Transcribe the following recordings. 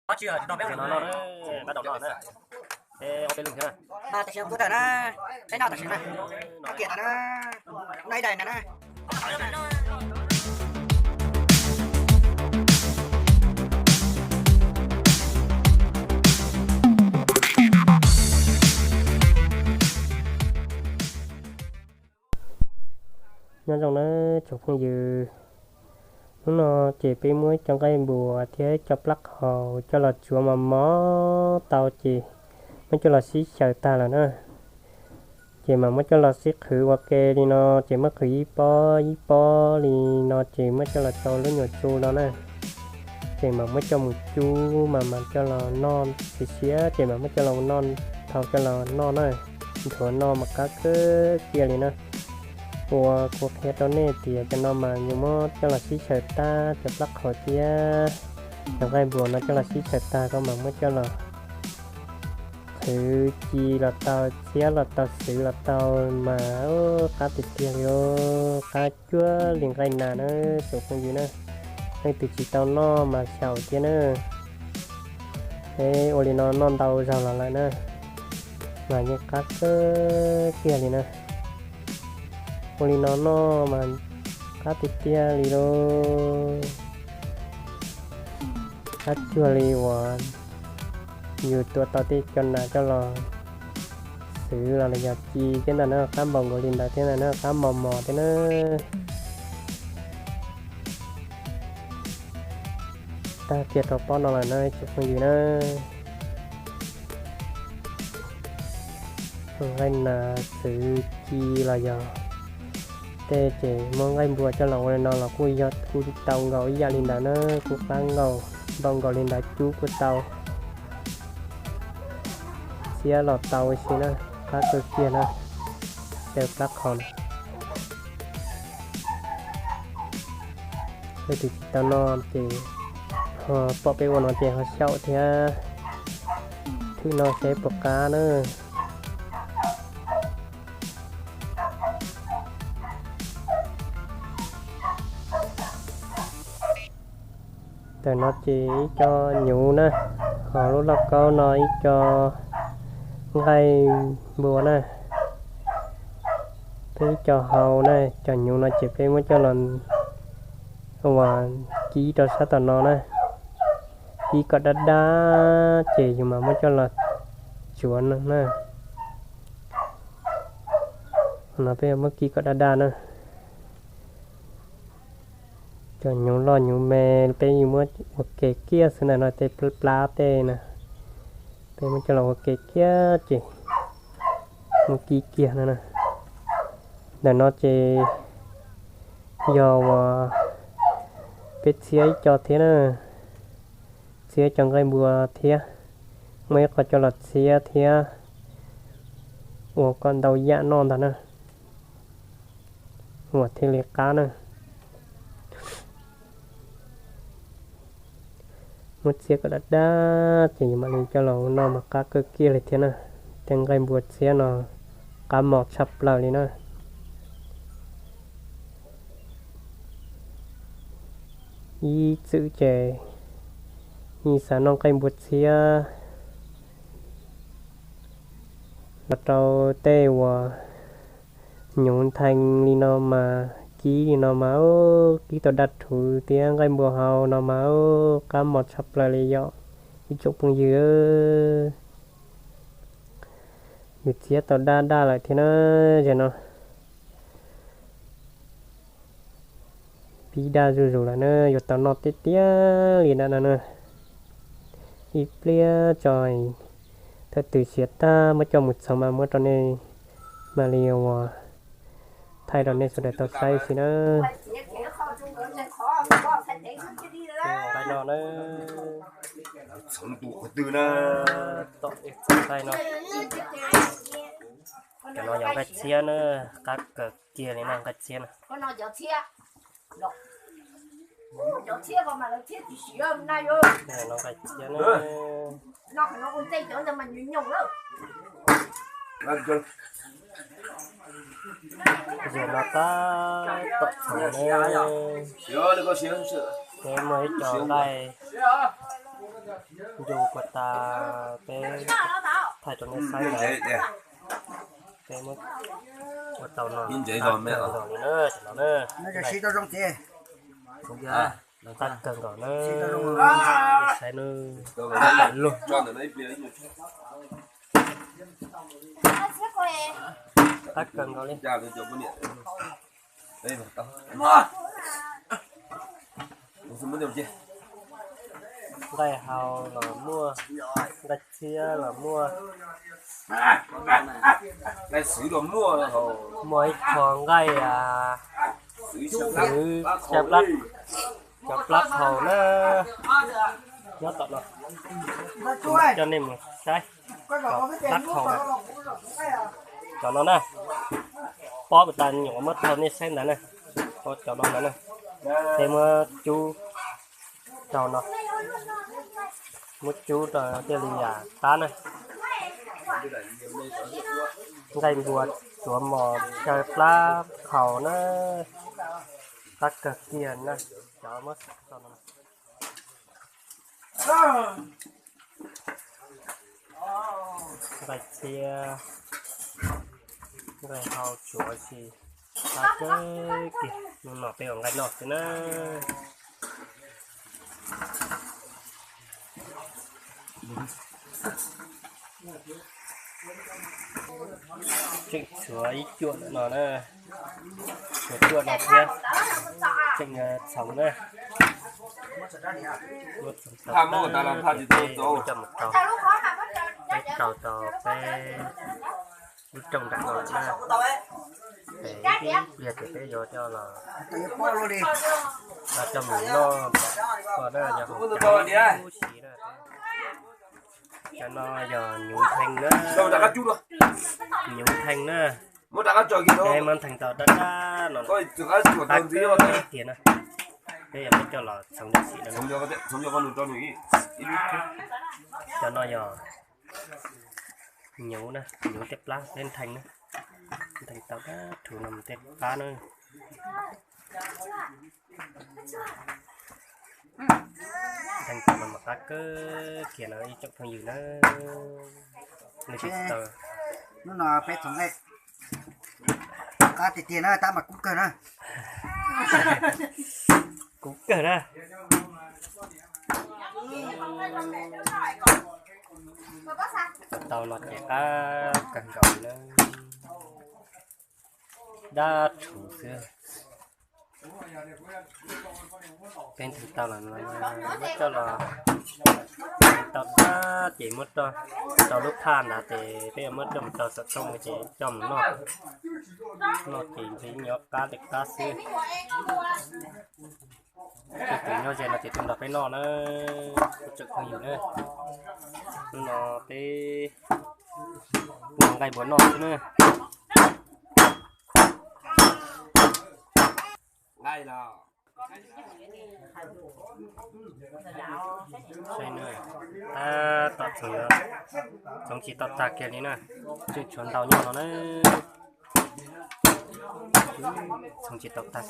Tam sim no no, peb tau noj na. Peb ob peb lub thiab na. Tam sim no kuv tawm na, peb noj tam sim na. Noj kiag tau na, noj ib daim ntawd na. Nyob zoo na tsoom phooj ywg, hnub no ces peb muab cov nqaij npua thiab cov plab qhaus coj los tsuav mos mos tau ces muab coj los sib xyaw tag lawm na. Ces mam muab coj los sib qhwv ua ke li no, ces muab qhwv ib pob ib pob li no ces muab coj los rau lub nyuam tsu no na. Ces mam muab coj mus cub mas mam coj los noj, siav siav ces mam muab coj los noj, tau coj los noj na. Nthuav noj mas qab kawg kiag li na. Ua kuv qhia rau nej tias cov no mas yus muab coj los sib xyaw tag, cov plab qhaus thiab cov nqaij npua no coj los sib xyaw tag koj mam muab coj los qhwv ci los tau, txiab los tau, xwv los tau, mas qab tiag tiag li, qab cuag li nqaij nas na tsoom phooj ywg na. Leej twg tsis tau noj mas xyaum thiab na. Peb ua li no noj ntau zaug los lawm na, mas yeej qab kawg kiag li na. Ua li no noj mas qab tiag tiag li lauj. Qab cuag li uas yus tua tau tej cov nas coj los xwv los yog ci thiab ntag na, qab npaum nkaus li ntawd thiab ntag na, qab mos mos thiab na. Tag kiag rau pob no lawm na tsoom phooj ywg na. Nqaij nas xwv ci los yog tej ces muab nqaij npua coj los ua li no los kuj yog kuj tau nkaus ib yam li ntawd na, kuj qab nkaus, npaum nkaus li ntawd cub kuj tau, txiab los tau ua si na, qab kawg kiag na, cov plab qhaus na. Leej twg tsis tau noj ces ho pom peb ua no ces ho xyaum thiab, thwm noj seb puas qab na. Ntawm no ces ib co nyuv na, ho lub lauj kaub no ib co nqaij npua na, peb ib co hau na, cov nyuv no ces peb muab coj los ua kib rau sab tom no na, kib kom dab dab ces yus mam muab coj los tsuav na. No peb muab kib kom dab dab na. Cov nyuv loj nyuv me peb yuav muab ua ke kiag xwb ntag no, tej plab tej na, peb muab coj los ua ke kiag ces muab kib kiag no na. Ntawm no ces yog uas peb txhiab ib co thiab na, txhiab cov nqaij npua thiab, muaj ib qho coj los txhiab thiab, ua kom ntau yam noj ntag na, uas thiaj li qab na. Muab txhiab kom dab dab ces yus mam li coj los noj mas qab kawg kiag li thiab na. Tej nqaij npua txhiab no qab mos tshaj plaws li na. Ib txwm ces yeej xav noj nqaij npua txhiab los rau tej uas nyuv nthees li no mas, kib li no mas, kib tau dab rhuv thiab nqaij npua hau no mas qab mos tshaj plaws li yom ib tsoom phooj ywg. Yus txhiab tau dab dab lawm thiab na, zaum no pib daj zuj zus lawm na, yuav tau noj tiag tiag li na no na. Ib pliag tso, thawj twg siav tag muab coj mus txhoov mas muab rau nej, mam li uas thaij rau nej sawv daws tau saib ua si na. Nqaij no na, txhoov tus qhov twg na, tom nqaij no. Cov no yog nqaij txhiab na, qab kawg kiag li na nqaij txhiab na. Nqaij txhiab na. Zaum no tab tom txhoov na, peb muaj ib co nqaij Ncu puas tas peb thaij rau nej saib na. Peb muab ua tau no, tab kawg nkaus li na, tam no na. Tab kawg nkaus na, saib na, lug. Tab kawg nkaus li. Nqaij hau los muaj, nqaij txhiab los muaj, muaj ib qho nqaij, xwb, xya plab, cov plab hau na, nyob tom no, coj nej mus saib cov plab hau na. Cov no na, pob tas nyuam muab thau nej saib ntawd na, cov no ntawd na, peb muab cub rau no, muab cub rau thiaj li qab na. Nqaij npua tsuav mos chaw plab hau na, qab kawg kiag na, cov muab rau no. Nqaij txhiab, nqaij hau tsuav tsis qab kawg kiag, hnub no peb ua nqaij noj xwb na. Tseem tshuav ib cuam no na, tshuav cuam no thiab, tseem txhoov na. Muab txhoov tau na, peb coj mus rau, peb rau tau peb lub rooj nram no na. Ces ib pliag ces peb yuav coj los, coj mus noj ko na, yog hauv cawv huv si na. Cov no yog nyuv ntheej na, nyuv ntheej na. Peb muab ntheej tau dab dab no, qab tiag na. Peb yuav muab coj los txhoov tam sim no. Cov no yog nyuv na, nyuv tej plab peb ntheej na, ntheej tau dab rhuv no mus tej qab na. Ntheej tau no mas qab kawg kiag no ib tsoom phooj ywg na. Hnub no peb txhoov nqaij qab tiag tiag na, tab mas kub kawg na. Kub kawg na. Tau no ces qab kawg nkaus li na. Dab rhuv xwb. Peb ntheej tau los muab coj los, ntheej tau tag ces muab rau, rau lub thaj ntawd ces peb yuav muab coj mus rau saum rooj ces coj mus noj. Noj ces ntshe nyob qab li qab xwb. Tus twg nyob ze no ces tuaj nrog peb noj na, ib tsoom phooj ywg na. Hnub no peb ua nqaij npua noj xwb na. Tab tom txhoov, txhoov tsis tau tag kiag li na, tseem tshuav ntau nyob no na. Txhoov tsis tau tag,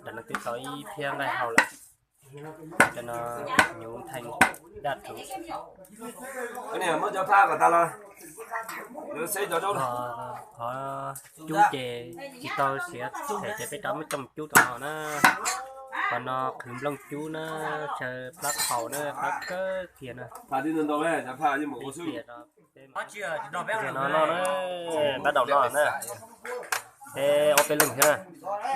nram no twb tau ib phiab nqaij hau lawm. Cov no nyuv ntheej dab rhuv. Qhov cub ces tsis tau siav them ces peb rov muab coj mus cub tom no na. Qhov no qhwv nplooj cub na, chaw plab hau na, qab kawg kiag na. Tias no no na, pab daum no na. Peb ob peb leeg thiab na.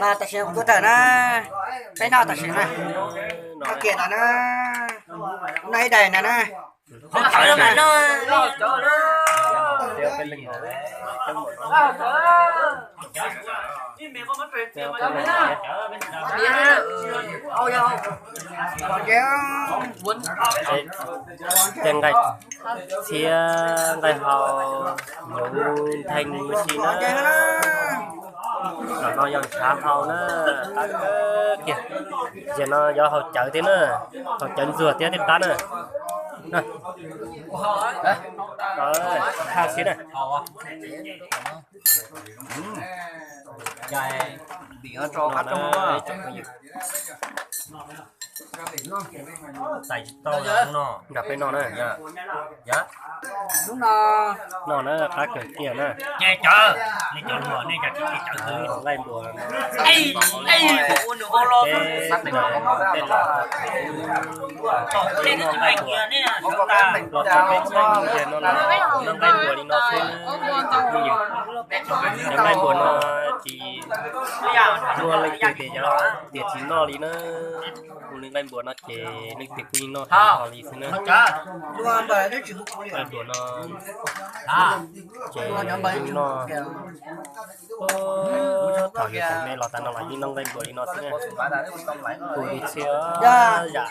Mas tam sim no kuv tuaj tawm na, peb noj tam sim na. Noj kiag ntawd na, noj ib daim ntawd na. Peb ob peb leeg. Tej nqaij txhiab, nqaij hau, nyuv ntheej ua si na. Tam no yog ntshav hau na, qab kawg kiag. Tam no yog hau cawv thiab na, hau cawv ntxuag thiab tej qab na. Thaj siab na. Txais tsis tau no. Nkag peb noj na. Noj na, qab kawg kiag na. Ces cov, nej cov hluas nej cas tsis cawv nqaij npua no. Ej, ej, ua nws ua los, tej no, noj nqaij npua los txog peb txhiab ib yam no na, noj nqaij npua li no xwb. Cov nqaij npua no tsis muaj leej twg tias yog tias tsis noj li na. Ua li nqaij npua no ces leej twg kuj yeej noj tag nrho li xwb na. Nqaij npua no ces yeej noj, thaum yus tseem me los tas no los yeej noj nqaij npua li no xwb na. Tus li txhia yam.